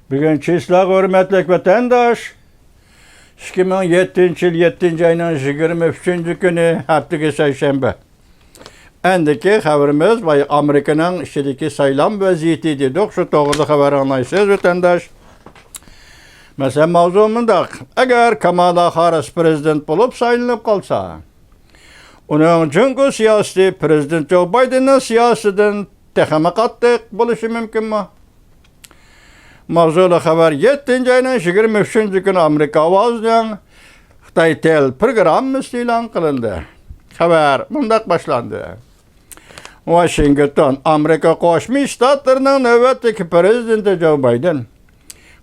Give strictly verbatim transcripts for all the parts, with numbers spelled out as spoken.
بۈگۈن چىسلا، ھۆرمەتلىك ۋەتەنداش، ئىككى مىڭ يەتتىنچى يىل يەتتىنچى ئاينىڭ يىگىرمە ئۈچىنچى كۈنى، ھەپتىكى سەيشەنبە. ئەندىكى خەۋىرىمىز ۋاي ئامېرىكىنىڭ ئىچىدىكى سايلام ۋەزىيىتى دېدۇق، شۇ توغرىدا خەۋەر ئاڭلايسىز، ۋەتەنداش. مەسىلەن، ماۋزۇ مۇنداق. ئەگەر كامالا خاررىس پرېزىدېنت بولۇپ سايلىنىپ قالسا، ئۇنىڭ جۇڭگو سىياسىتى پرېزىدېنت جو بايدېننىڭ سىياسىتىدىن تېخىمۇ قاتتىق بولۇشى مۇمكىنمۇ؟ ماۋزۇلۇق خەۋەر يەتتىنچى ئاينىڭ يىگىرمە ئۈچىنچى كۈنى ئامېرىكا ئاۋازىنىڭ خىتاي تېل پروگراممىسىدا ئېلان قىلىندى. خەۋەر مۇنداق باشلاندى. ۋاشىنگتون، ئامېرىكا قوشما شتاتلىرىنىڭ نۆۋەتتىكى پرېزىدېنتى جو بايدېن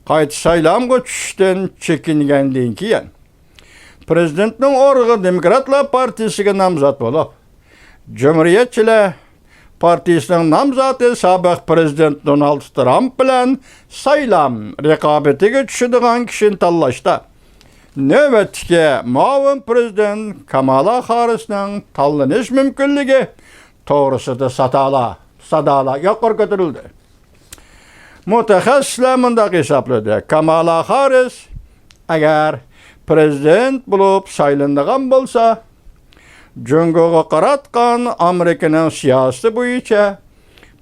قايتا سايلامغا چۈشۈشتىن چېكىنگەندىن كېيىن، پرېزىدېنتنىڭ ئورنىغا دېموكراتلار پارتىيىسىگە نامزات بولۇپ، جۇمھۇرىيەتچىلەر پارتىيىسىنىڭ نامزاتى سابىق پرېزىدېنت دونالد ترامپ بىلەن سايلام رىقابىتىگە چۈشىدىغان كىشىنى تاللاشتا نۆۋەتتىكى مۇئاۋىن پرېزىدېنت كامالا خاررىسنىڭ تاللىنىش مۇمكىنلىكى توغرىسىدا سادالار، سادالار يۇقىرى كۆتۈرۈلدى. مۇتەخەسسىسلەر مۇنداق ھېسابلىدى، كامالا خاررىس ئەگەر پرېزىدېنت بولۇپ سايلىنىدىغان بولسا، جۇڭگوغا قاراتقان ئامېرىكىنىڭ سىياسىتى بويىچە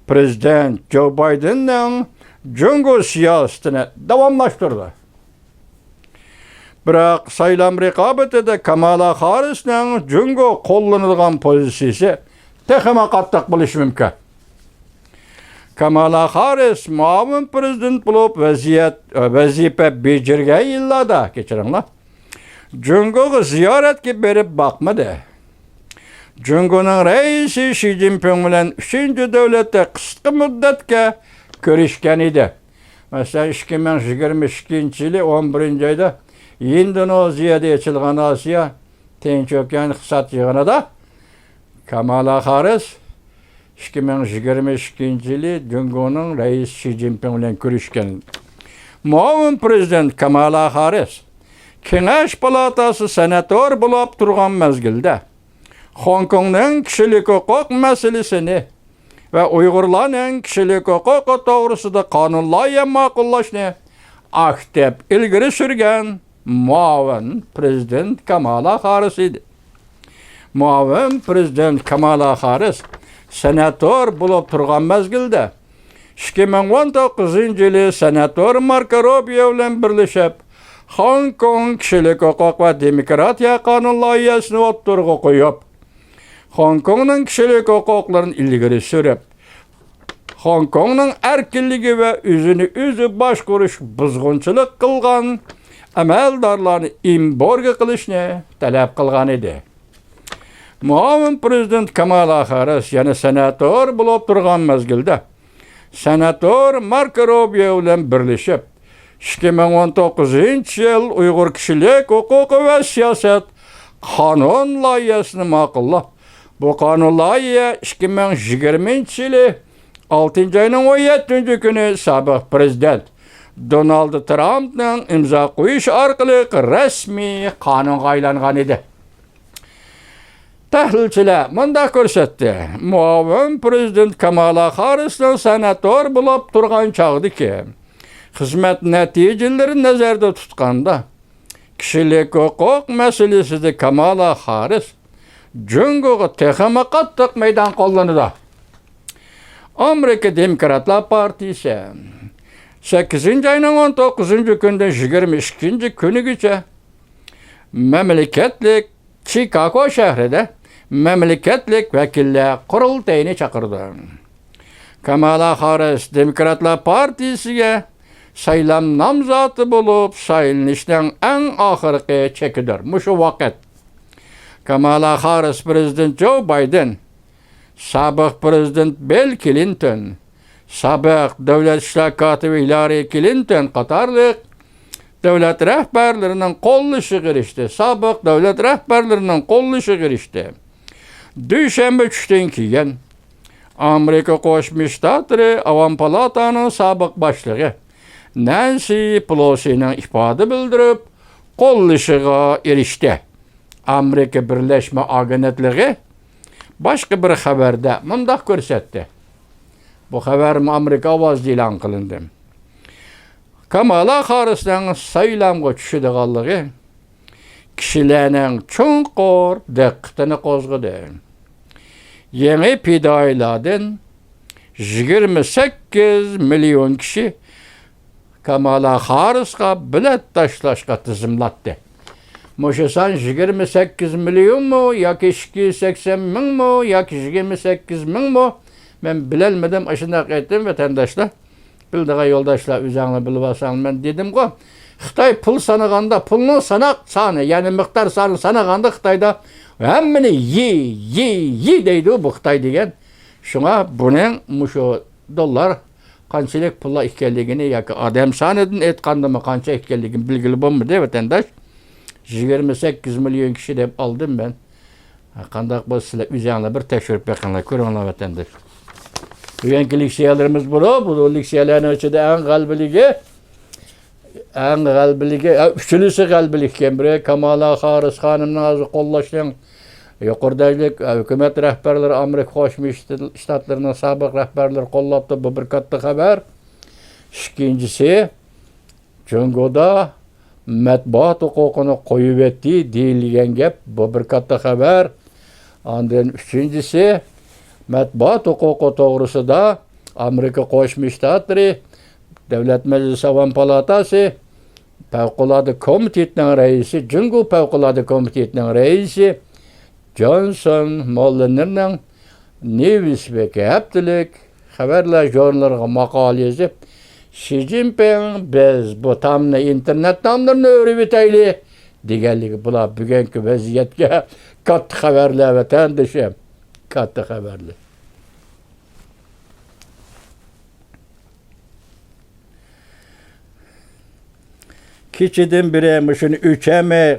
پرېزىدېنت جو بايدېننىڭ جۇڭگو سىياسىتىنى داۋاملاشتۇرىدۇ. بىراق سايلام رىقابىتىدە كامالا خاررىسنىڭ جۇڭگو قوللىنىدىغان پوزىتسىيىسى تېخىمۇ قاتتىق بولۇشى مۇمكىن. كامالا خاررىس مۇئاۋىن پرېزىدېنت بولۇپ ۋەزىيەت، ۋەزىپە بېجىرگەن يىللاردا، كەچۈرۈڭلار، جۇڭگوغا زىيارەتكە بېرىپ باقمىدى. جۇڭگونىڭ رەئىسى شى جىنپىڭ بىلەن ئۈچىنچى دۆلەتتە قىسقا مۇددەتكە كۆرۈشكەن ئىدى. مەسىلەن، ئىككى مىڭ يىگىرمە ئىككىنچى يىلى ئون بىرىنچى ئايدا ئىندونېزىيەدە ئېچىلغان ئاسىيا تىنچ ئوكيان ئىقتىساد يىغىنىدا كامالا خاررىس ئىككى مىڭ يىگىرمە ئىككىنچى يىلى جۇڭگونىڭ رەئىسى شى جىنپىڭ بىلەن كۆرۈشكەن. مۇئاۋىن پرېزىدېنت كامالا خاررىس كېڭەش پالاتاسى سېناتور بولۇپ تۇرغان مەزگىلدە، خوڭكوڭنىڭ كىشىلىك ھوقۇق مەسىلىسىنى ۋە ئۇيغۇرلارنىڭ كىشىلىك ھوقۇقى توغرىسىدا قانۇن لايىھە ماقۇللاشنى ئاكتىپ ئىلگىرى سۈرگەن مۇئاۋىن پرېزىدېنت كامالا خاررىس ئىدى. مۇئاۋىن پرېزىدېنت كامالا خاررىس سېناتور بولۇپ تۇرغان مەزگىلدە، ئىككى مىڭ ئون توققۇزىنچى يىلى سېناتور ماركو روبىيو بىلەن بىرلىشىپ، خوڭكوڭ كىشىلىك ھوقۇق ۋە دېموكراتىيە قانۇن لايىھەسىنى ئوتتۇرىغا قويۇپ، خوڭكوڭنىڭ كىشىلىك ھوقۇقلىرىنى ئىلگىرى سۈرۈپ، خوڭكوڭنىڭ ئەركىنلىكى ۋە ئۆزىنى ئۆزى باشقۇرۇش بۇزغۇنچىلىق قىلغان ئەمەلدارلارنى ئېمبارگو قىلىشنى تەلەپ قىلغان ئىدى. مۇئاۋىن پرېزىدېنت كامالا خاررىس يەنە سېناتور بولۇپ تۇرغان مەزگىلدە، سېناتور ماركو روبىيو بىلەن بىرلىشىپ، ئىككى مىڭ ئون توققۇزىنچى يىل ئۇيغۇر كىشىلىك ھوقۇقى ۋە سىياسەت قانۇن لايىھەسىنى ماقۇللاپ، بۇ قانۇن لايىھە ئىككى مىڭ يىگىرمىنچى يىلى ئالتىنچى ئاينىڭ ئون يەتتىنچى كۈنى سابىق پرېزىدېنت دونالد ترامپنىڭ ئىمزا قويۇشى ئارقىلىق رەسمىي قانۇنغا ئايلانغان ئىدى. تەھلىلچىلەر مۇنداق كۆرسەتتى، مۇئاۋىن پرېزىدېنت كامالا خاررىسنىڭ سېناتور بولۇپ تۇرغان چاغدىكى خىزمەت نەتىجىلىرىنى نەزەردە تۇتقاندا، كىشىلىك ھوقۇق مەسىلىسىدە كامالا خاررىس جۇڭگوغا تېخىمۇ قاتتىق مەيدان قوللىنىدۇ. ئامېرىكا دېموكراتلار پارتىيىسى سەككىزىنچى ئاينىڭ ئون توققۇزىنچى كۈنىدىن يىگىرمە ئىككىنچى كۈنىگىچە مەملىكەتلىك چىكاگو شەھىرىدە مەملىكەتلىك ۋەكىللەر قۇرۇلتىيىنى چاقىرىدۇ. كامالا خاررىس دېموكراتلار پارتىيىسىگە سايلام نامزاتى بولۇپ سايلىنىشنىڭ ئەڭ ئاخىرقى چېكىدۇر. مۇشۇ ۋاقىت كامالا خاررىس پرېزىدېنت جو بايدېن، سابىق پرېزىدېنت بىل كلىنتون، سابىق دۆلەت ئىشلار كاتىپى ھىلارى كلىنتون قاتارلىق دۆلەت رەھبەرلىرىنىڭ قوللىشىغا ئېرىشتى. سابىق دۆلەت رەھبەرلىرىنىڭ قوللىشىغا ئېرىشتى. دۈشەنبە چۈشتىن كېيىن ئامېرىكا قوشما شتاتلىرى ئاۋام پالاتانىڭ سابىق باشلىقى نەنسى پېلوسىنىڭ ئىپادە بىلدۈرۈپ قوللىشىغا ئېرىشتى. ئامېرىكا بىرلەشمە ئاگېنتلىقى باشقا بىر خەۋەردە مۇنداق كۆرسەتتى. بۇ خەۋەرمۇ ئامېرىكا ئاۋازىدا ئېلان قىلىندى. كامالا خاررىسنىڭ سايلامغا چۈشىدىغانلىقى كىشىلەرنىڭ چوڭقۇر دىققىتىنى قوزغىدى. يېڭى پىدائىيلاردىن يىگىرمە سەككىز مىليون كىشى كامالا خاررىسقا بېلەت تاشلاشقا تىزىملاتتى. مۇشۇ سان يىگىرمە سەككىز مىليونمۇ ياكى ئىككى يۈز سەكسەن مىڭمۇ ياكى يىگىرمە سەككىز مىڭمۇ؟ مەن بىلەلمىدىم، ئاشۇنداق ئېيتتىم، ۋەتەنداشلار. بىلىدىغان يولداشلار، ئۆزەڭلار بىلىۋالساڭلار، مەن دېدىمغۇ، خىتاي پۇل سانىغاندا، پۇلنىڭ ساناق سانى، يەنى مىقدار سانى سانىغاندا خىتايدا ھەممىنى يى، يى، يى دەيدۇ بۇ خىتاي دېگەن. شۇڭا بۇنىڭ مۇشۇ دوللار قانچىلىك پۇللار ئىكەنلىكىنى ياكى ئادەم سانىدىن ئېيتقاندىمۇ قانچە ئىكەنلىكىنى بىلگىلى بولمىدى، ۋەتەنداش. يىگىرمە سەككىز مىليون كىشى دەپ ئالدىم مەن. قانداق بولسا، سىلەر ئۆزەڭلار بىر تەكشۈرۈپ بېقىڭلار، كۆرۈڭلار، ۋەتەنداش. بۈگۈنكى لېكسىيەلىرىمىز بۇ. بۇ لېكسىيەلەرنىڭ ئىچىدە ئەڭ غەلىبىلىكى، ئەڭ غەلىبىلىكى، ئە، ئۈچىلىسى غەلىبىلىك ئىكەن. بىرى، كامالا خاررىس خانىمنى ھازىر قوللاشنىڭ يۇقىرى دەرىجىلىك ھۆكۈمەت رەھبەرلىرى، ئامېرىكا قوشما شتاتلىرىنىڭ سابىق رەھبەرلىرى قوللاپتۇ. بۇ بىر كاتتا خەۋەر. ئىككىنچىسى، جۇڭگودا مەتبۇئات ھوقۇقىنى قويۇۋەتتى دېيىلگەن گەپ، بۇ بىر كاتتا خەۋەر. ئاندىن ئۈچىنچىسى، مەتبۇئات ھوقۇقى توغرىسىدا ئامېرىكا قوشما شتاتلىرى دۆلەت مەجلىسى ئاۋام پالاتاسى پەۋقۇلئاددە كومىتېتىنىڭ رەئىسى، جۇڭگو پەۋقۇلئاددە كومىتېتىنىڭ رەئىسى جونسون موللېنېرنىڭ نېۋىسبېك ھەپتىلىك خەۋەرلەر ژۇرنىلىغا ماقالە يېزىپ، شى جىنپىڭ، بىز بۇ تامنى، ئىنتېرنېت تاملىرىنى ئۆرۈۋېتەيلى دېگەنلىكى، بۇلار بۈگۈنكى ۋەزىيەتكە كاتتا خەۋەرلەر، ۋەتەندىشىم، كاتتا خەۋەرلەر. كېچىدىن بېرى مۇشۇنى ئۆچەمەي،